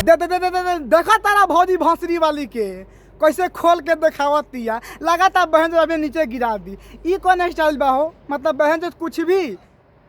दे दे दे दे दे, दे देखा तारा भौजी भोसड़ी वाली के कैसे खोल के देखावतिया, लगातार बहन जो अभी नीचे गिरा दी। ई कौन स्टाइल बा हो? मतलब बहन जो कुछ भी।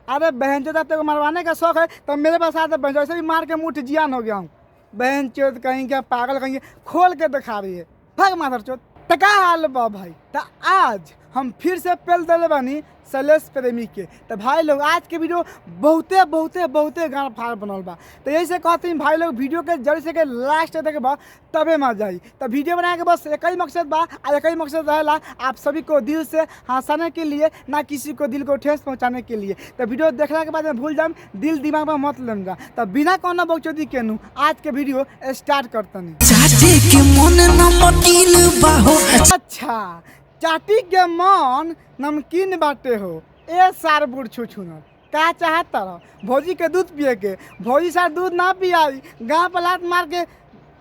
अरे बहन चोद, तेरे को मरवाने का शौक है तो मेरे पास आता। बहन ऐसे भी मार के मुठ जियान हो गया हूँ। बहन चोद कहीं क्या, पागल कहीं, खोल के दिखा रही है। भाग माधर चोद। तो का हाल बा भाई? तो आज हम फिर से पेल दिले बानी शैलेश प्रेमी के। तो भाई लोग, आज के वीडियो बहुते बहुते बहुते गान फाड़ बनल बा। तो यही से कहते हैं भाई लोग, वीडियो के जड़ से के लास्ट तक बा तबे मजा आई। तो वीडियो बनाए के बस एक ही मकसद बा और एक ही मकसद रहेला, आप सभी को दिल से हंसाने के लिए, ना किसी को दिल को ठेस पहुंचाने के लिए। तो वीडियो देखने के बाद में भूल जाम, दिल दिमाग में मत लेम जा। तो बिना कोनो बकचोदी के नू आज के वीडियो स्टार्ट करतनी। चाटे के मन नमकीन बाहो। अच्छा, चाटी के मन नमकीन बाटे हो। ए सार बुढ़ छुछुनर, का चाहत रहो भौजी के दूध पिए के? भौजी सार दूध ना पियाई, गाँव पर लात मार के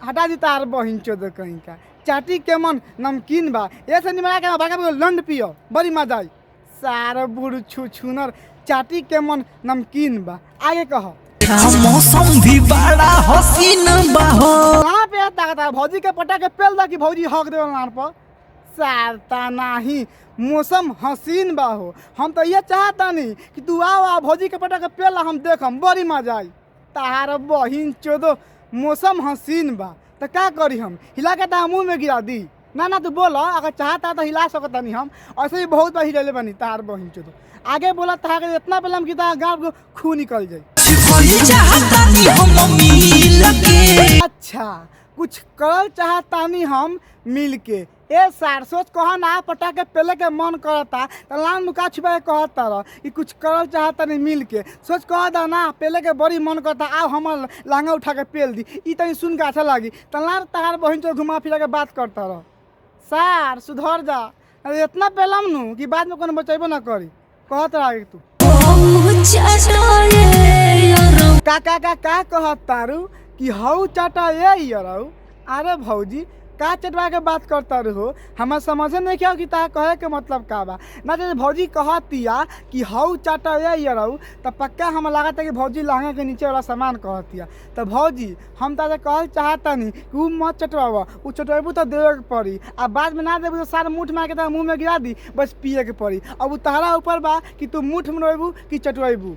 हटा दी तार बहिन चोद कहीं का। चाटी के मन नमकीन बा, ऐसे निमरा के बड़का बड़का लंड पियो, बड़ी मजा आई। सार बुढ़ छुछुनर, चाटी के मन नमकीन बा। आगे कहो। मौसम भी बड़ा हसीन बाहो। कहाँ पे ताकत है भौजी के पटा के पेल दा कि भौजी हक देवल नार पर? सारता नाही, मौसम हसीन बा हो। हम तो ये चाहता नहीं कि तू आओ आ भौजी के पटा के पेल, हम देखम, बड़ी मजा आई। तार बहिन चोदो, मौसम हसीन बा तो का करी हम? हिला के तार मुँह में गिरा दी? ना ना, तू बोल, अगर चाहता तो हिला सकता नहीं हम, ऐसे ही बहुत बार हिलेले बनी। तार बहिन चोदो, आगे बोला तार के इतना पेलम कि तार गाँव को खून निकल जाए। कोई चाहता नहीं हम मिल के। अच्छा, कुछ करल चाहतानी हम मिल के। ए सार, सोच कह ना, पटा के पेले के मन करता त लान मुका छुपा के कहता रह कि कुछ करल चाहतानी मिल के। सोच कह दा ना, पेले के बड़ी मन करता, आओ हमर लांगा उठा के पेल दी। ई तनी सुन के अच्छा लागी त लार तार बहिन चो घुमा फिरा के बात करता रह। सार सुधर जा, अरे इतना पेलम नु कि बाद में कोनो बचैबो ना करी। कहत रह तू का का का का कहत तारू कि हऊ चाटा ए यरऊ? अरे भौजी, का चटवा के बात करता हो? हमार समझे नहीं क्या कि ता कहे के मतलब का बा। ना जब भौजी कहतिया कि हऊ चाटा ए यरऊ तो पक्का हम लागत है कि भौजी लहंगा के नीचे वाला सामान कहतिया। तो भौजी, हम ताजे कहल चाहतनी कि ऊ मत चटवावा, ऊ चटवेबू तो देवे के पड़ी आ बाद में ना देबू तो सार मुठ मार के तारा मुँह में गिरा दी, बस पिए के पड़ी। अब ऊ तहरा ऊपर बा कि तू मुठ में रोबू कि चटवेबू।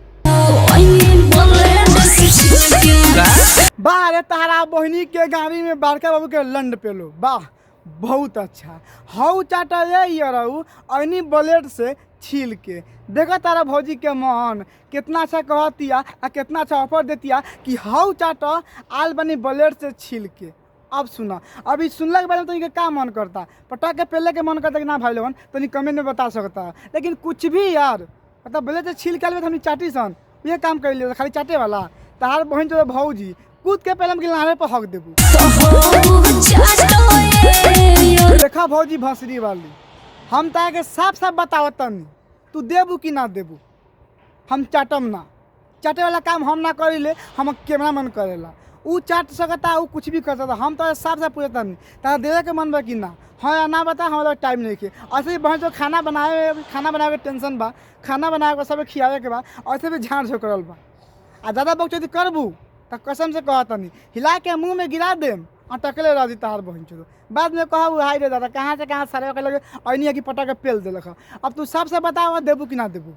वाह रे तारा बहिनी के गाड़ी में बड़का बाबू के लंड पेलो, वाह बहुत अच्छा। हऊ चाटा ये यरऊ ऐनी ब्लेड से छील के। देखो तारा भौजी के मन कितना अच्छा कहतिया आ कितना अच्छा ऑफर देतिया कि हऊ चाटा आल बनी ब्लेड से छील के। अब सुना, अभी सुनला के बाद में तनिक का मन करता? पटा के पेले के मन करता कि ना भाई लोगन? तनी कमेंट में बता सकता है। लेकिन कुछ भी यार, मतलब ब्लेड से छील के आल हमनी चाटी सन, ये काम कर लिया खाली चाटे वाला। तार बहन जो भौजी कूद के पहले हम लाने पर हक देबू। देखा भौजी भसरी वाली, हम ताके के साफ साफ बतावतनी, तू देबू कि ना देबू? हम चाटम ना, चाटे वाला काम हम ना करीले, हम कैमरामैन करेला। ऊ चाट सकता, ऊ कुछ भी कर सकता। हम तो साफ साफ पूछता नहीं, तारा देवे के मन बा कि ना? हाँ या ना बता, हमारा टाइम नहीं के। ऐसे ही बहन जो खाना बनाए, खाना बनावे के टेंशन बा, खाना बनावे के सब खियावे के बा, ऐसे भी झाड़ झोकरल बा। आ ज़्यादा बकचोदी करबू त कसम से कहतनी हिला के मुँह में गिरा देम, अटकले रह दी तार बहन चोदो। बाद में कहब हाय रे दादा, कहाँ से कहाँ सारे के लगे ऐनी की पटा के पेल देलक। अब तू सबसे बताव, देबू कि ना देबू?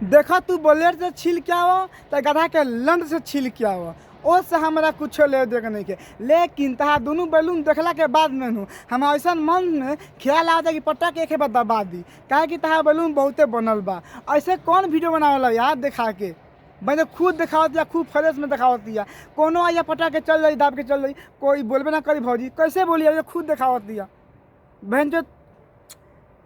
देखा, तू ब्लेड से छील के आव त गधा के लंड से छील के आव, ओ से हमरा कुछो ले देके नहीं के। लेकिन तहार दुनू बैलून देखला के बाद में नु हमरा ऐसा मन में ख्याल आवता कि पट्टा के एक बार दबा दी, काहे कि तहार बैलून बहुते बनल बा। ऐसे कौन वीडियो बनावला यार देखा के? मैंने खुद देखावत या खूब फ्रेश में देखावत दिया। कोनो आया पटा के चल जाई, दाब के चल जाई, कोई बोलबे ना करी। भौजी कैसे बोली? अरे खुद देखावत दिया बहन जो,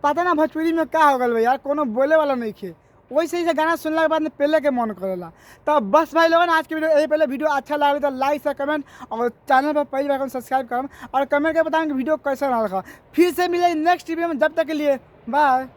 पता ना भोजपुरी में का हो गल यार, कोनो बोले वाला नहीं खे। वैसे ही गाना सुनला के बाद में पहले के मन करेला। तो बस भाई लोगन, आज के वीडियो यही। पहले वीडियो अच्छा लगे तो लाइक से कमेंट और चैनल पर पहली बार सब्सक्राइब करम और कमेंट के बताएं कि वीडियो कैसा रहा। फिर से मिले नेक्स्ट वीडियो में, जब तक के लिए बाय।